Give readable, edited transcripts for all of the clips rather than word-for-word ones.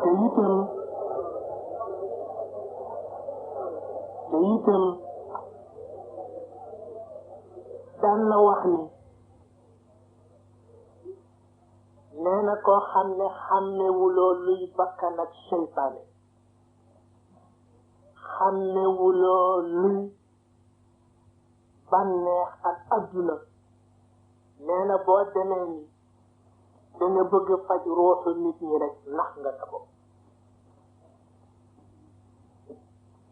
te itam daan na wax ni nee na koo xam ne xamewuloo luy bakkan ak seytaane, xamewuloo luy baneex ak aduna, nee na boo demee ni danga bëgg faj ruuxu nit ñi rek nax nga sa bopp.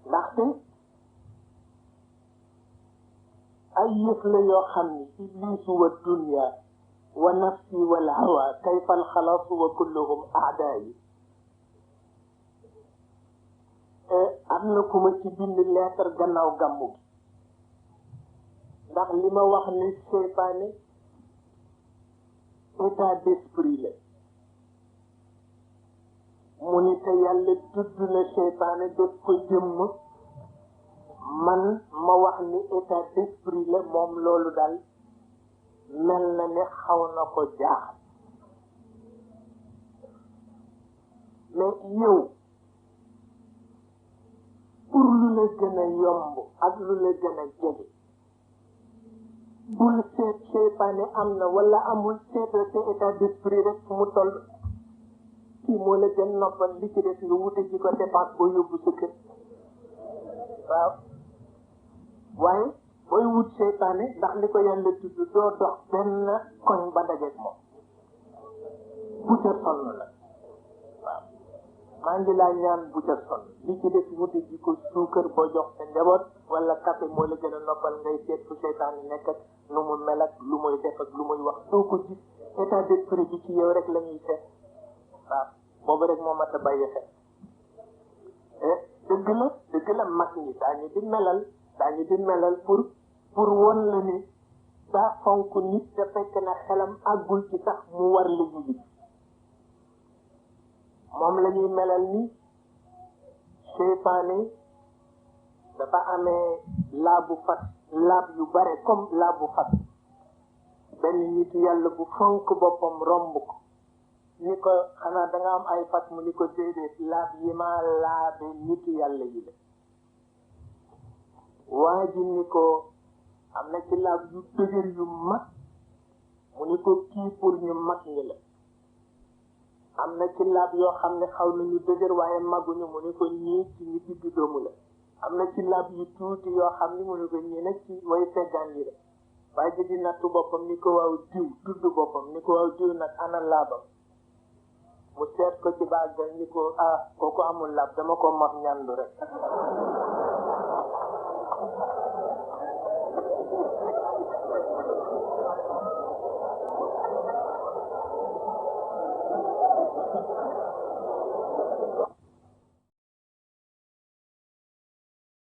ndaxte ay yëf la yoo xam ni iblisu wa dunya wa nafsi wal hawa kayfa al xalaasu wa kulluhum aadaayi. am na ku ma ci bind lettre gannaaw gàmmu gi ndax li ma wax ni seytaane état d'esprit la mu ni te yàlla tudd na seytaane def ko jëmm, man ma wax ni état d'esprit la, moom loolu daal mel na ne xaw na ko jaaxal. mais yow pour lu la gën a yomb ak lu la gën a jege bul seet seytaane am na wala amul, seetal sa état d'esprit rek fu mu toll. kii moo la gën noppal, li ci def nga wute ci ko dépense boo yóbbu sa kër. waaw waaye booy wut seytaane ndax li ko yàlla tudd doo dox benn koñ ba dajeeg moom bu ca sonn la. waaw maa ngi laa ñaan bu ca sonn, li ci def wute ji ko suukar boo jox sa njaboot wala café moo la gën a noppal ngay seet fu seytaane nekk ak nu mu mel ak lu muy def ak lu muy wax doo ko gis. état d'esprit bi ci yow rek la ñuy seet. waaw boobu rek moo mat a bàyyi xel. dëgg la mag ñi daañu di melal pour won la ni daa fonk nit te fekk na xelam àggul ci sax mu war la yëg. moom la ñuy melal ni seytaane dafa amee laabu fas, laab yu bare comme laabu fas. benn nit yàlla bu fonk boppam romb ko ni ko xanaa danga am ay fas, mu ni ko déedéet, laab yi ma laabe nitu yàlla yi la. waa ji ni ko am na ci laab yu dëgër yu mag, mu ni ko kii pour ñu mag ñi la. am na ci laab yoo xam ne xaw nañu dëgër waaye maguñu, mu ni ko ñii ci ñi digg doomu la. am na ci laab yu tuuti yoo xam ni mu ni ko ñii nag ci way seggaan yi la. waaye ji di nattu boppam ni ko waaw diw, tudd boppam ni ko waaw diw nag ana laabam. mu seet ko ci bàggal ni ko kooku amul laab, dama ko mos ñandu rek.